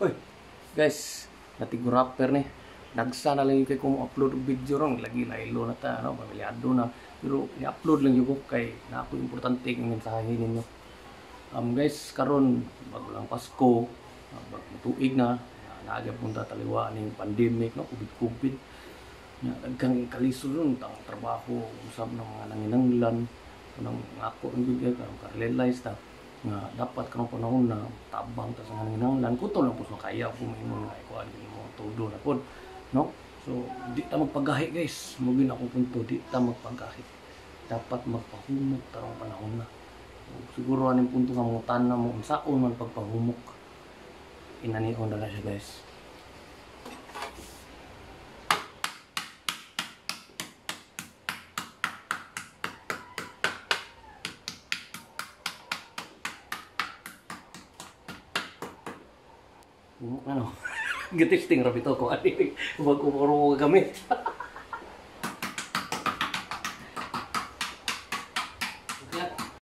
Oy, guys, natigo rapper ni. Nagsa na lang yung kay kung upload og video ron, lagi laylo na ta, no, pamilyado na. Pero i-upload lang yung ko kay na ako importante ang mensahe ninyo. Guys, karon bago lang Pasko, bago tuig na, naagya punta taliwa ning pandemic, no, COVID-COVID. Nya daghang kalisod ron tang trabaho, usab ng mga nanginanglan, kanang ako ang gyud karon ka-realize ta nga dapat karong panahon na tabang ta sa nanginanglan kuto lang po sa kaya po maingon nga ikuan gyud mo todo na pod, no? So di ta magpagahi, guys, mo gyud akong punto, di ta magpagahi, dapat magpahumok tarong panahon na. So, siguro aning punto nga mo tanan mo unsaon man pagpahumok, inanion na siya, guys. Humok na, no? Gitisting ra bitaw ko ani bago ko gamit.